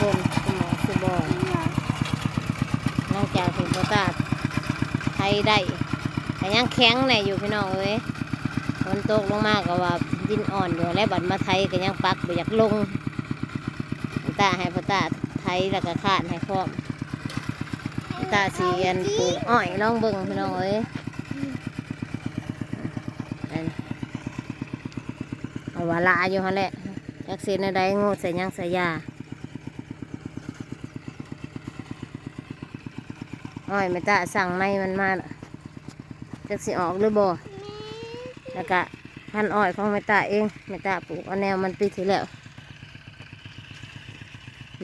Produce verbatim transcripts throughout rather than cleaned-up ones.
สมองสบอง หลังจากที่พ่อตาไถได้ ก็ยังแข็งแน่อยู่พี่น้องเอ้ย ฝนตกลงมาก็ว่าดินอ่อนอยู่ แล้วบัดมาไถก็ยังปักบ่อยากลง ตาให้พ่อตาไถแล้วก็คาดให้พร้อม ตาสิอันปลูกอ้อยลองเบิ่งพี่น้องเอ้ย อัน เอาว่าหลาอยู่หั่นแหละ จักสิแนวใด โง่ใส่หยังใส่ยา อ้อยแม่ตาสั่งใหม่มันมา จักสิออกหรือบ่ แล้วก็พันธุ์อ้อยของแม่ตาเอง แม่ตาปลูกเอาแนวมันปีที่แล้ว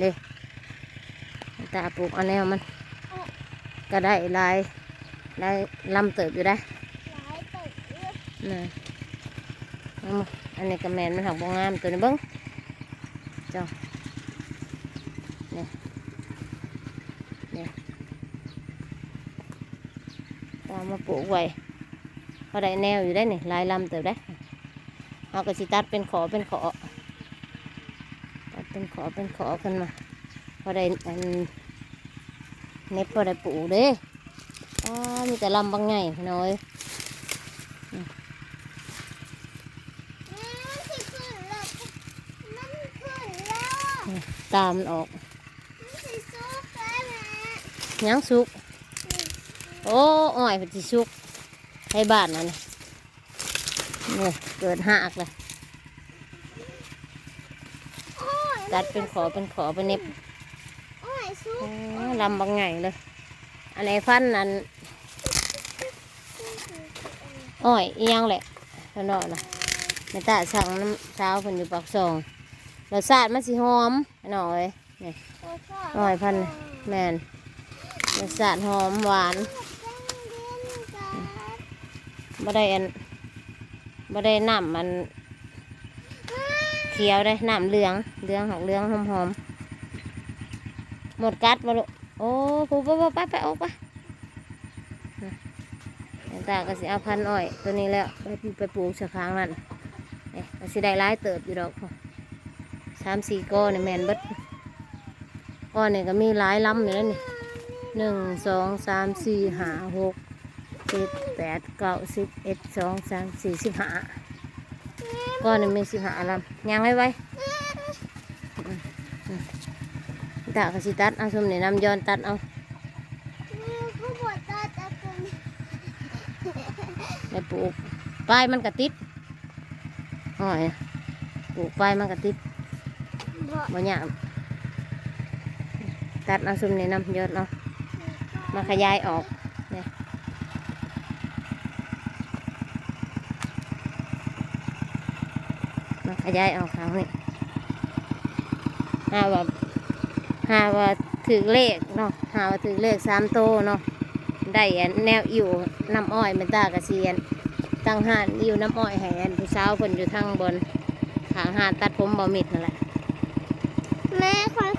เด้ แม่ตาปลูกเอาแนวมัน ก็ได้หลาย หลายลำเติบอยู่ได้ หลายเติบอยู่ นะ เอามา อันนี้ก็แม่นมันหักบ่งามตัวนี้เบิ่ง จ้ะ นี่ นี่ ตามาปลูกไว้ พอได้แนวอยู่ได้นี่ หลายลำเติบได้ เฮาก็สิตัดเป็นขอเป็นขอ ตัดเป็นขอเป็นขอขึ้นมา พอได้อัน เน็บพอได้ปลูกเด้ อ๋อ มีแต่ลำบักใหญ่พี่น้องเอ้ย อืม มันสิขึ้นแล้ว มันขึ้นแล้ว อืม ตามันออก มันสิสุกแล้วแม่ ยังสุก อืม โอ้ อ้อยเพิ่นสิสุก ไทบ้านนั่นน่ะ นี่เกิดหากเลย โอ้ย ตัดเป็นขอเป็นขอไปเน็บ โอ้ย สุก อ๋อ ลำบักใหญ่เลย อันไหนพันธุ์อัน อ้อยอีหยังแหละ เพิ่นว่านะ แม่ตาสั่งน้ำสาวเพิ่นอยู่ปากซอง รสชาติมันสิหอมหน่อย นี่ อ้อยพันธุ์ แม่น รสชาติหอมหวาน บ่ได้อัน บ่ได้น้ำอัน เขียวเด้ น้ำเหลือง เหลืองหอกเหลืองหอมหอม หมดกัดบ่ลูก โอ้ ผู้ ไป ไป ไป ไป ออกไป ตาก็สิเอาพันธุ์อ้อยตัวนี้แล้ว ไป ไปปลูกใส่ข้างนั่น เอ๊ะ ก็สิได้หลายเติบอยู่ดอก สามสี่กอนี่แม่นเบิด กอนี่ก็มีหลายลำอยู่แล้วนี่ หนึ่ง สอง สาม สี่ ห้า หก เจ็ด แปด เก้า สิบ เอ็ด สอง สาม สี่ สิบห้า กอนี่มีสิบห้าลำ ย่างไวๆ อืม อืม ตาก็สิตัดเอา ซุมนี่นำย้อนตัดเอา อืม ผู้บ่ตัดเอาตัวนี้ ไปปลูก ปลายมันก็ติด อ้อย ปลูกปลายมันก็ติด บ่ บ่ยาก ตัดเอาซุมนี่นำย้อนเอา มาขยายออก นี่ มาขยายออกทางนี้ หาว่า หาว่าถือเลขเนาะ หาว่าถือเลขสามโตเนาะ ได้อันแนวอิ่วน้ำอ้อย แม่ตากะสิอันตั้งห้านอิ่วน้ำอ้อยให้อันผู้สาวเพิ่นอยู่ทางบน ข้างห้านตัดผมบ่าวมิตรนั่นแหละ แม่คอย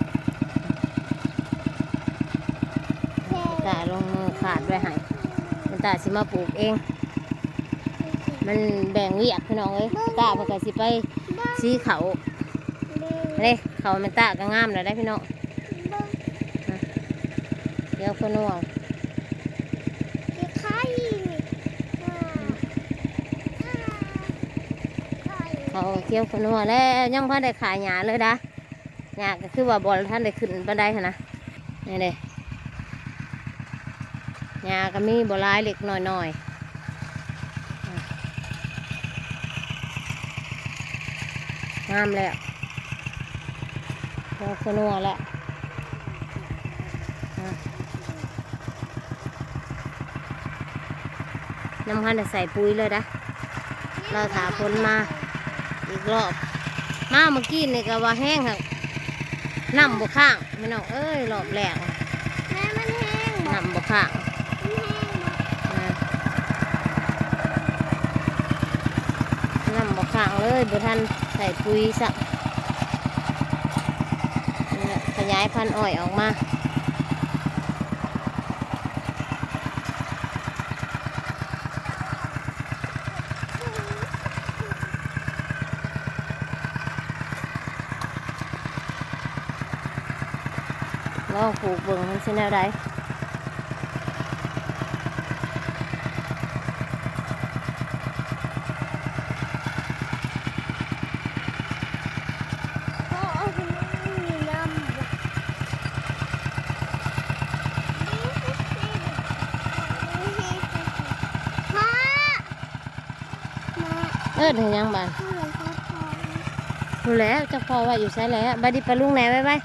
ตาลงมือขาดไว้ให้ แม่ตาสิมาปลูกเอง มันแบ่งเวียกพี่น้องเอ้ย ตาเพิ่นก็สิไปสีเขา เด้ เขาแม่ตาก็งามแล้วได้พี่น้อง เบิ่ง เดี๋ยวคนนัว สิขายอีกนี่ อ่า อ่า ขายอีก เขาเคี้ยวคนนัวแล้ว ยังบ่ได้ขายหญ้าเลยดะ หญ้าก็คือว่าบ่ทันได้ขึ้นปานใดหั้นนะ นี่เด้ หญ้าก็มีบ่หลาย เล็กน้อยๆ งามแล้ว พอคือนัวแล้ว อ่ะ ยังบ่ทันได้ใส่ปุ๋ยเลยนะ รอถ่าฝนมาอีกรอบ มาเมื่อกี้นี่ก็ว่าแห้งหั้น น้ำบ่ค้างพี่น้องเอ้ย รอบแรก แม่มันแห้งบ่ น้ำบ่ค้าง มันแห้งบ่ นะ น้ำบ่ค้างเลย บ่ทันใส่ปุ๋ยซะ นี่แหละ ขยายพันธุ์อ้อยออกมา เ ลองปลูกเบิ่งมันสิแนวใด เอิ้นให้หยังบาด รู้แล้ว จักพ่อว่าอยู่ไสแล้ว บายดีป้าลุงแหน่ บ๊ายบาย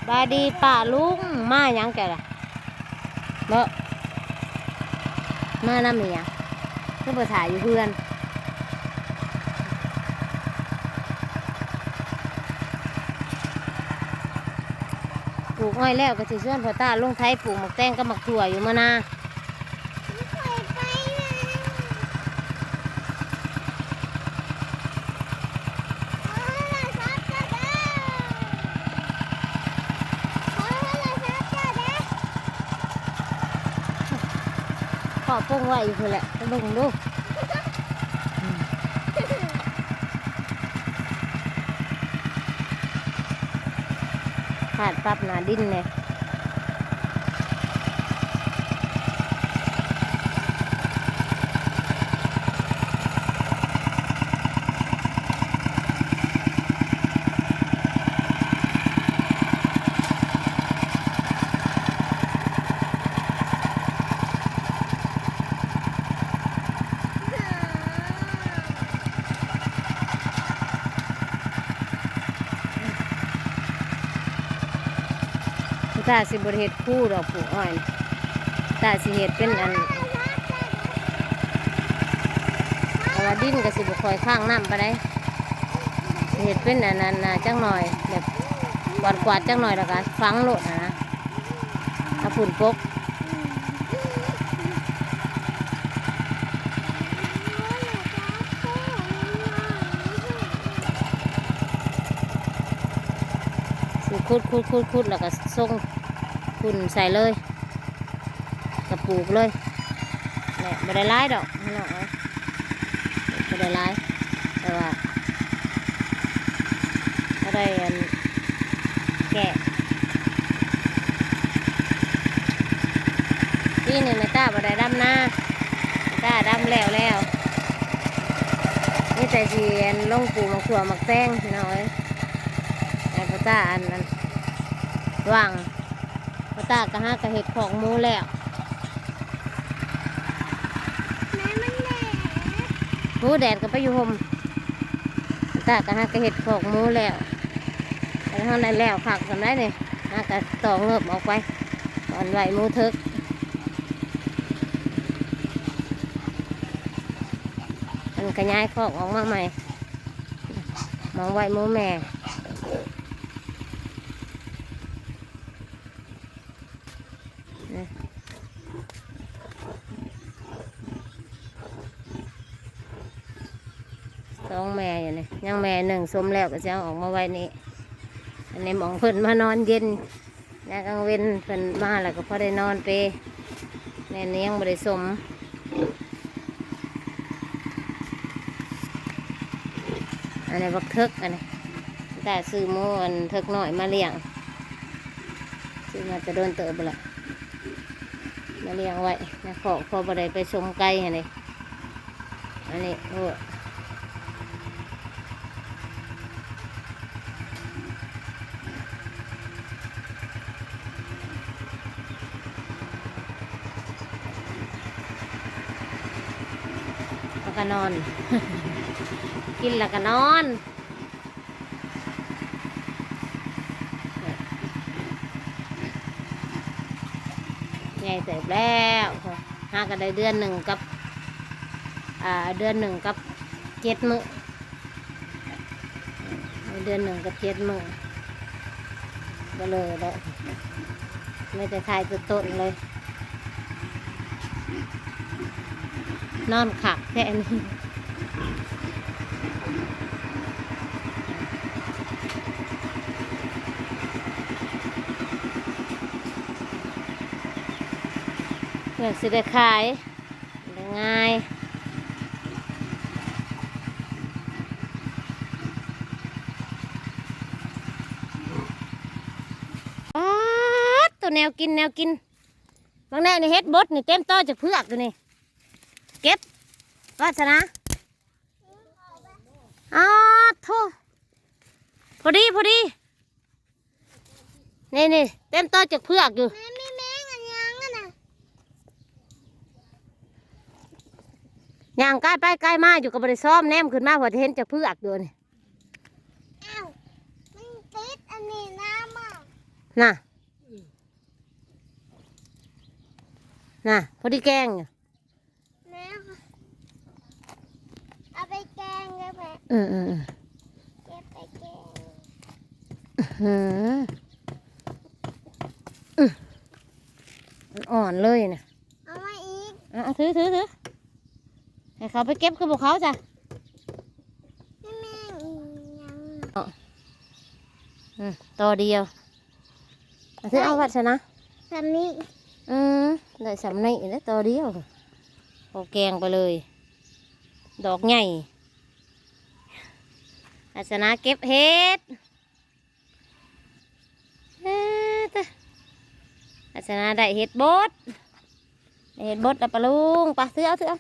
บายดีป้าลุง มาหยังแกล่ะ บ่ มานำอีหยัง คือบ่ถ่ายอยู่เฮือน ปลูกอ้อยแล้วก็สิชวนพ่อตาลงไถปลูกหมากแตงกับหมากถั่วอยู่มื้อหน้า ขอปงไว้อยู่พู้นแหละ ไปเบิ่งดู ขาดปรับหน้าดินแหน่ ตาสิบ่ได้เฮ็ดคูดอกปลูกอ้อย ตาสิเฮ็ดเป็นอัน เพราะว่าดินก็สิบ่ค่อยค้างน้ำปานใด สิเฮ็ดเป็นอันนั้นน่ะจักหน่อย แบบกวาดๆจักหน่อยแล้วก็ฝังโลดหั้นนะ เอาปูนปก สิขุดขุดขุดขุดแล้วก็ส่งปูนใส่เลย ก็ปลูกเลย เนี่ย บ่ได้หลายดอกพี่น้องเอ้ย บ่ได้หลาย แต่ว่า บ่ได้อัน แกะ ปีนี้แม่ตาบ่ได้ดำนา แม่ตาดำแล้วแล้ว มีแต่สิอันลงปลูกหมากถั่วหมากแตงพี่น้องเอ้ย ให้พ่อตาอันนั้น ว่าง พ่อตาก็หากะเฮ็ดคอกหมูแล้ว แม่มันแดด หมูแดดก็ไปอยู่ห่ม พ่อตาก็หากะเฮ็ดคอกหมูแล้ว แล้วเฮาได้แล้วคักส่ำใดนี่ หากะต่อเงิบออกไป ก่อนไว้หมูเถิก มันขยายคอกออกมาใหม่ หม่องไว้หมูแม่ นี่ สองแม่อยู่นี่ ยังแม่หนึ่งสมแล้วก็จะเอาออกมาไว้นี่ อันนี้หม่องเพิ่นมานอนเย็น ยามกลางเว็นเพิ่นมาแล้วก็พอได้นอนเป แม่นี่ยังบ่ได้สม อันนี้บักเถิก อันนี้ ตาซื้อหมูอันเถิกน้อยมาเลี้ยง ซื้อมาแต่โดนเติบแล้ว มาเลี้ยงไว้ในคอก พอบ่ได้ไปสมไก่หั่นเด้ อันนี้ โอ้ แล้วก็นอน กินแล้วก็นอน ใหญ่เติบแล้ว หาก็ได้เดือนหนึ่งกับ อ่า เดือนหนึ่งกับเจ็ดมื้อ เดือนหนึ่งกับเจ็ดมื้อ ก็เลยแล้ว ไม่ได้ทายตัวตนเลย นอนขักแท้นี่ อยากสิได้ขาย ได้ง่าย ป๊า แนวกิน แนวกิน บางแน่นี่เฮ็ดบดนี่เต็มต่อจากเผือกอยู่นี่ เก็บ วาสนา อ้าโธ่ พอดี พอดี นี่นี่ เต็มต่อจากเผือกอยู่ แม่ มีแมงอันยังอะน่ะ ย่างใกล้ไปใกล้มาอยู่ก็บ่ได้ซ่อม แนมขึ้นมาพอจะเห็นจากเผือกอยู่นี่ อ้าว มันติดอันนี้น้ำอ่ะ น่ะ น่ะ พอดีแกงอยู่ แม่ เอาไปแกงได้ไหม เออเออเออ เก็บไปแกง อื้อหือ อื้อ มันอ่อนเลยนะ เอามาอีก อ่ะ เอาถือถือถือ ให้เขาไปเก็บคือพวกเขาจ้ะ ให้แม่งอีกยัง อืม ต่อเดียว เอาถือเอา ได้ วาสนา แบบนี้ อืม ได้สำนี้แล้วต่อเดียว พอแกงไปเลย ดอกใหญ่ วาสนาเก็บเห็ด เอ้อตะ วาสนาได้เห็ดบด ได้เห็ดบดแล้วปะลุง ไป ถือเอา ถือเอา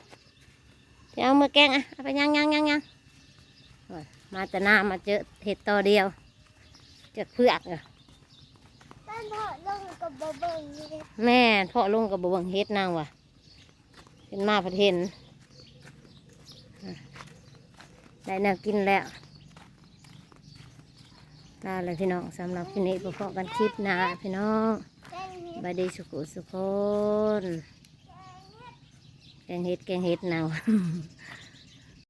ถือเอา มือแกงอะ เอาไปย่างย่างย่างย่าง โอ้ย มาแต่หน้ามาเจอเห็ดต่อเดียว จากเผือกอะ ต้นเพาะลงกับบ่เบิ่งเลย แม่น เพาะลงกับบ่เบิ่งเห็ดนางว่ะ เป็นมาพัดเห็น ได้แนวกินแล้ว ลาเลยพี่น้อง สำหรับคลิปนี้ พบกันคลิปหน้าพี่น้อง แกงเห็ด บายดีสุขุสุคน แกงเห็ด แกงเห็ดนาง